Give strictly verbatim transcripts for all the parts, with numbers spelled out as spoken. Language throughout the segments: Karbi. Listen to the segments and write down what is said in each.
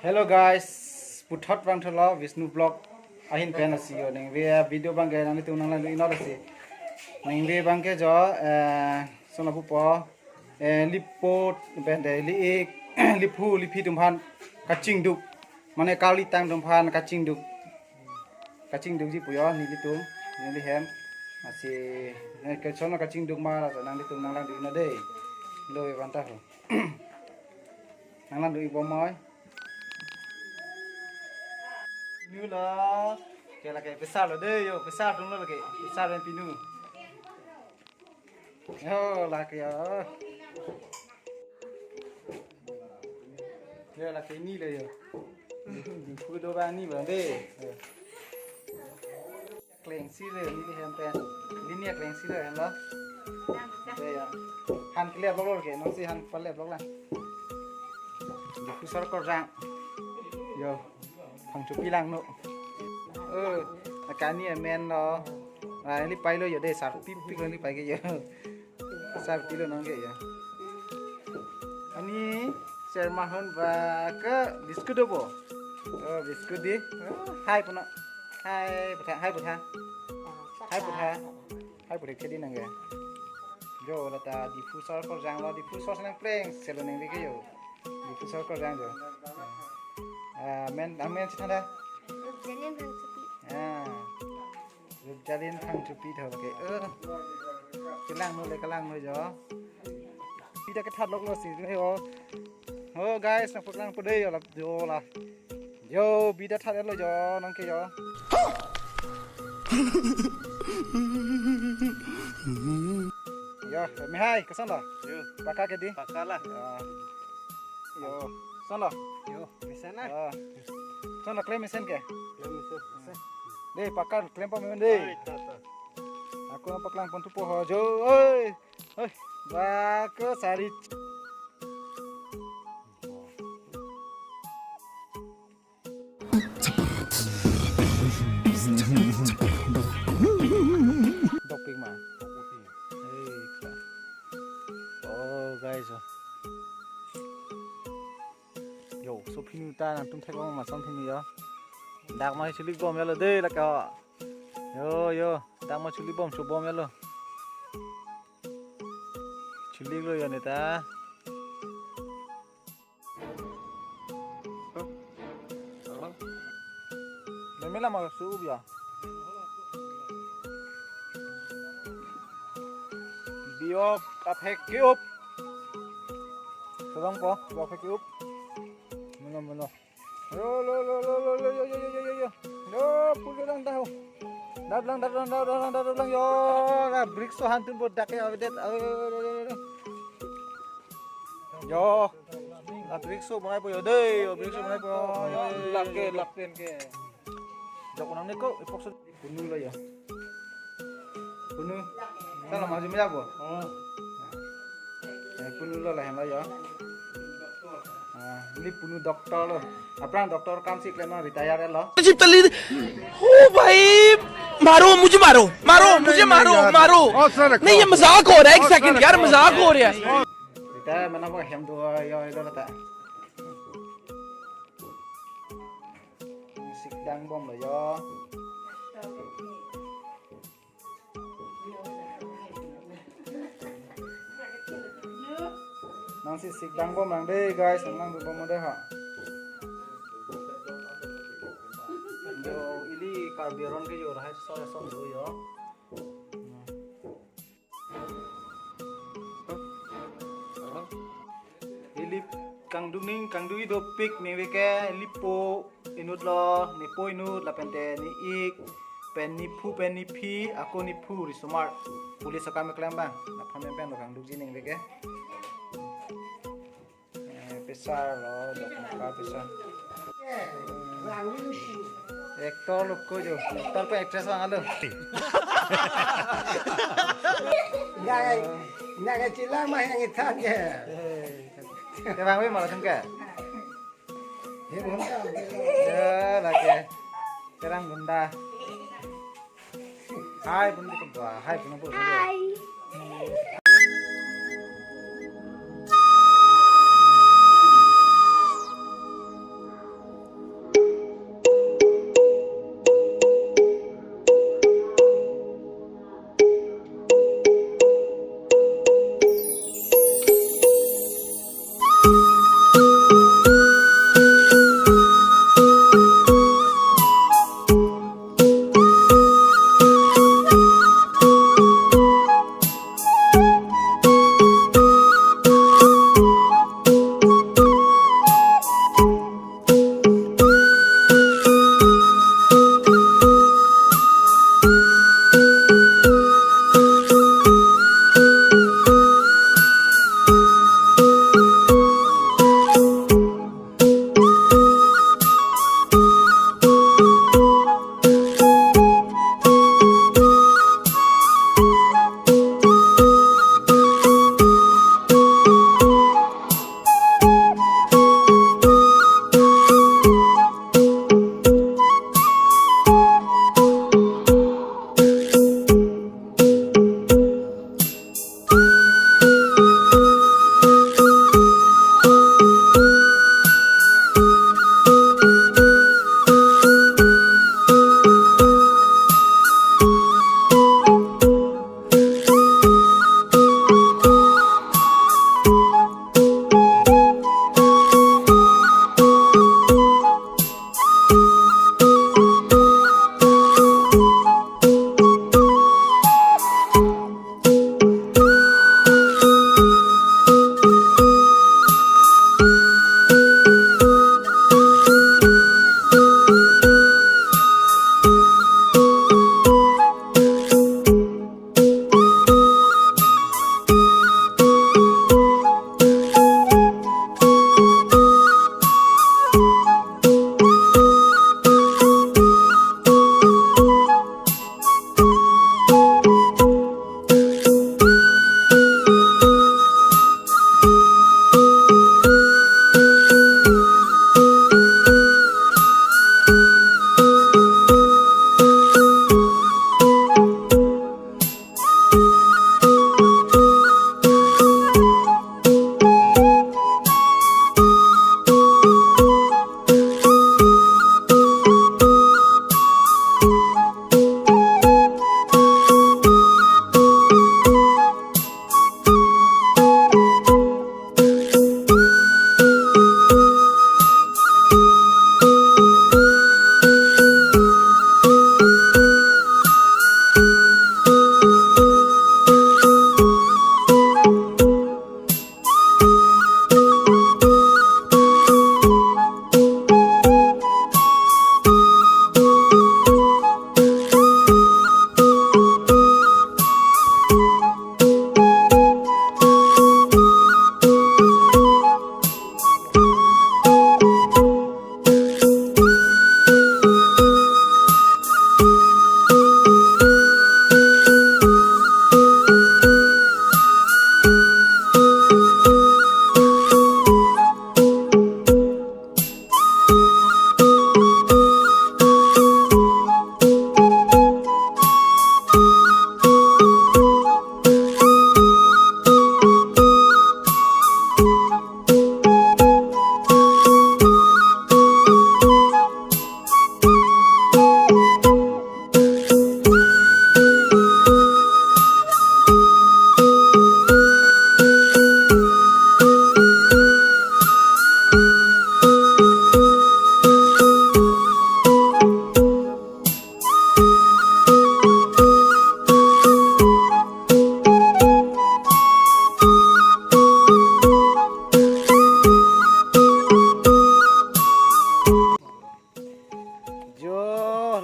Hello guys, puthot vangthulo Vishnu Vlog ahin pen asi yo. Ningve video abangke nanglitum nanglangdun-iknot asi. Ningve abangke jo, eh, sona pupo, eh, lipo, bende, li-ik, liphu, liphi atum aphan kachingduk. Mane karlitang atum aphan kachingduk. Kachingdukji pu yo, nelitum, neli hem. Asi, eh, kechon kachingduk ma, nanglitum nanglangdun-iknot dei. Lo, e vanta ho. Nanglangdun-ik bom oi. Pinu lo. Ke lake pesar lo dei yo, pesar atum lo lake. Pesar pen pinu. Yo, lake yo. Yo, lake ni lo yo. Kudo ba ni ba dei. Yo. Klengsi le, neli hem pen. Neli ni klengsi le, hem lo. Dei ya. Han kele vlog lo ke, nonsi han pale vlog lang. Diphu Sor Korjang. Yo. Phangchopi lang no. Oh, akani amen lo. Ah, neli pai lo yo dei, sarpi pik lo neli pai ke yo. Sarpi lo nang ke yo. Ani, Sherma hon ba ke biscuit do bo. Oh, biscuit dei. Oh, hai puno. Hai, putha, hai, putha. Hai, putha. Hai, putha, kedi nang ke. Jo, lata Diphu Sor Korjang lo, Diphu Sor nangplengsi lo ningve ke yo. Diphu Sor Korjang jo. Ah, men, amen si than da. Rupjalin Phangchopi. Ah. Rupjalin Phangchopi tho ke. Eh. Kelang no le, kelang no jo. Bida kethat lok lo si le ho. Oh guys, nangpaklangpo dei yo la, yo la. Yo, bida that lo jo, nang ke yo. Yo, mehai, koson lo? Yo. Paka kedi? Paka la. Ya. Yo, koson lo? Yo, mesen na. Ah. Koson lo klem mesen ke? Klem mesen. Dei, paka klem pa men dei. Ai, ta, ta. Ako nangpaklangpon thupo ho jo. Oi. Oi. Ba ke sari. Dopik ma. Hei, kla. Oh, guys, oh. Yo, so phinu ta nangtum thek-ong ma, so phinu yo. Dak ma chuli bom ya lo dei lake ho. Yo, yo, dak ma chuli bom, cho bom ya lo. Chuli lo yo neta. Meme la ma su ya. Biok aphek ke-up. Tolong po, biok aphek ke-up. Mano, mano. Yo, lo, lo, lo, lo, lo, yo, yo, yo, yo, yo, yo. Yo, pulo lang tahu. Dap lang, dap lang, dap lang, dap lang, dap lang, yo. Lah, brik so hantun bodak ya, avedet. Ayo, yo, yo, yo, yo. Yo. Lah, brik so bangai po, yo, dei, yo, brik so bangai po. Yo, yo, yo, yo, yo. Lak ke, lak pen ke. Jok unang ne ko, ipok so. Punu lo yo. Punu. Salam aja ya, bo. Oh. Eh, punu lo lah, lah ya. Ah, neli punu doktor lo. Aphrang doktor kam si klem lo, retire lo. अजीब तली, ओ भाई, मारो, मुझे मारो, मारो, नहीं, मुझे नहीं, मारो, यार। मारो। बहुत सारे नहीं, ये मजाक हो रहा है, एक सेकंड, यार, मजाक हो रहा है। Retire mana bo hem do yo, ilo lata. Sik dang bom lo yo. Nangsi sik dang bom lang dei, guys, nang lang bom dei ha. Yo, ili Karbi aron ke yo, hai so so do yo. Ili kangduk ning, kangduk-ik dopik ningve ke, ili po inut lo, nepo inut lapen te ne-ik pen nephu pen nephi, ako nephu risomar. Police akam keklem abang, laphan pen lo kangdukji ningve ke. Eh, pesar lo, dok maka pesar. Actor lo ko jo, actor pe actress vang alo. Nang, nang chila ma yang ithan ke. Te vangve ma latum ke. He bon ta. Ya, lake. Terang bunda. Hai pun kita ba, hai pun apa? Hai.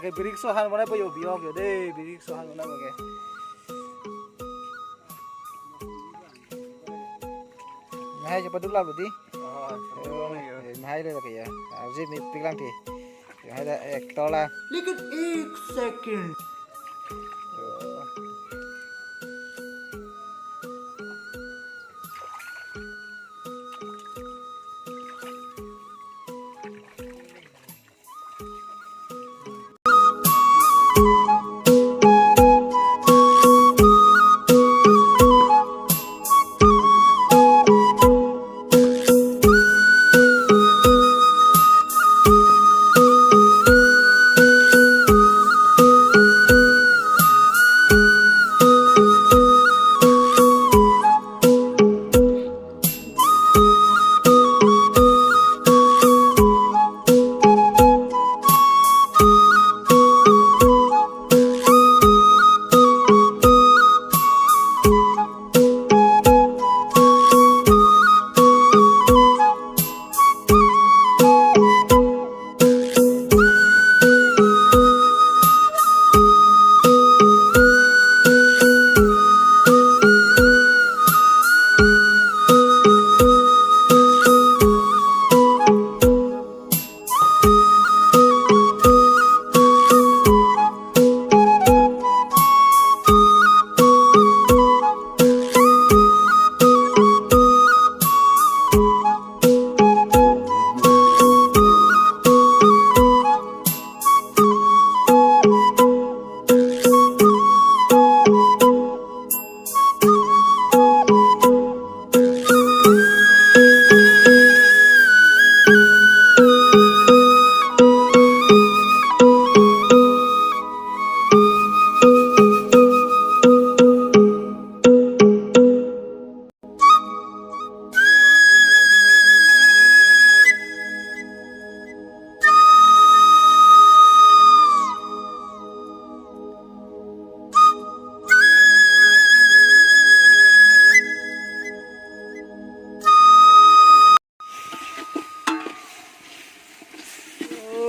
Ke birik so han mana pa yo biok yo de, birik so han mana ke. Nahai cepat dulu lah berarti. Oh, oh, iya. Eh, nahai le ke ya. Abis ni piklang ti. Nahai le actor lah. Lekin ek second.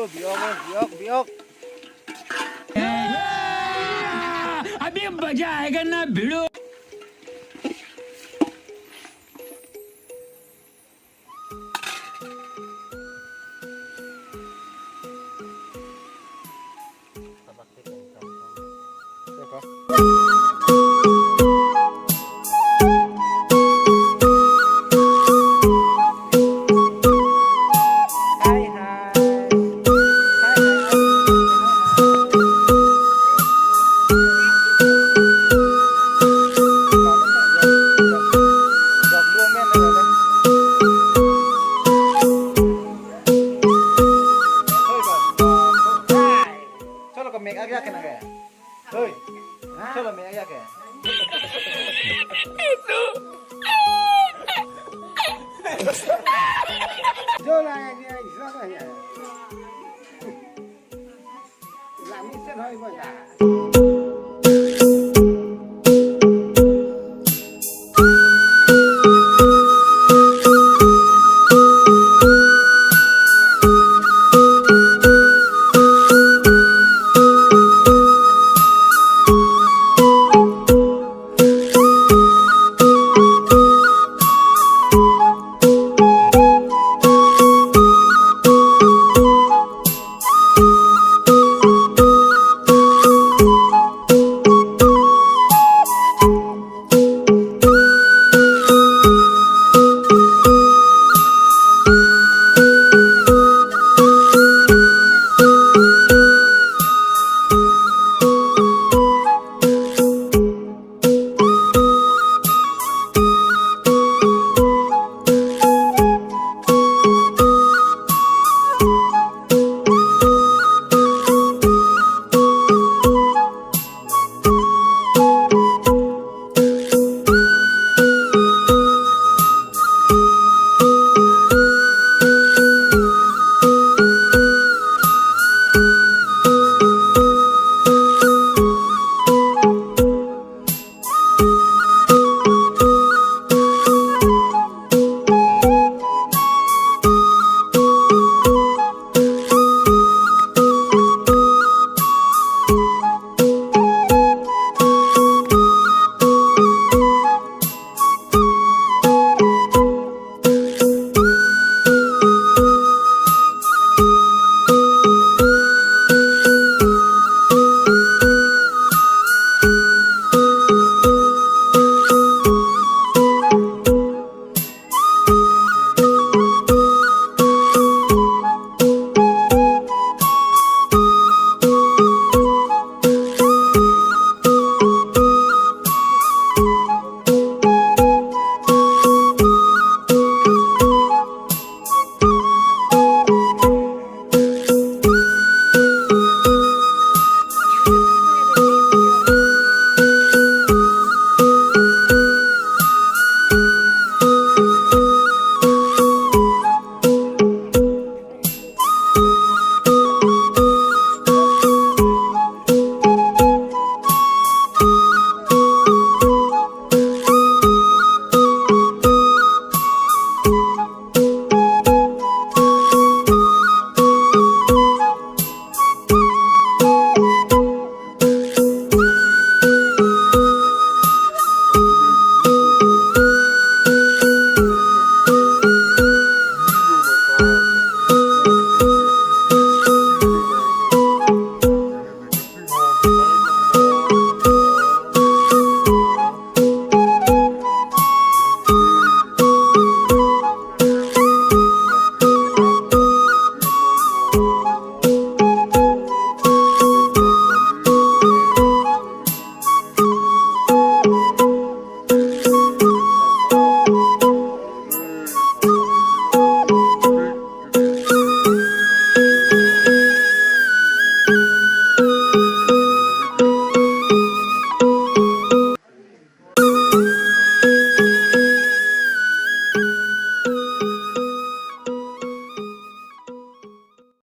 Oh, biok, biok, biok. अभी मजा आएगा ना भिड़ो। Hai, hai. Hai, hai. Cholo, kamek agya kena kaya. Hoi. Cholo, mek agya kaya. Cholo, agya, agya, agya. Lami se hoi boy ta.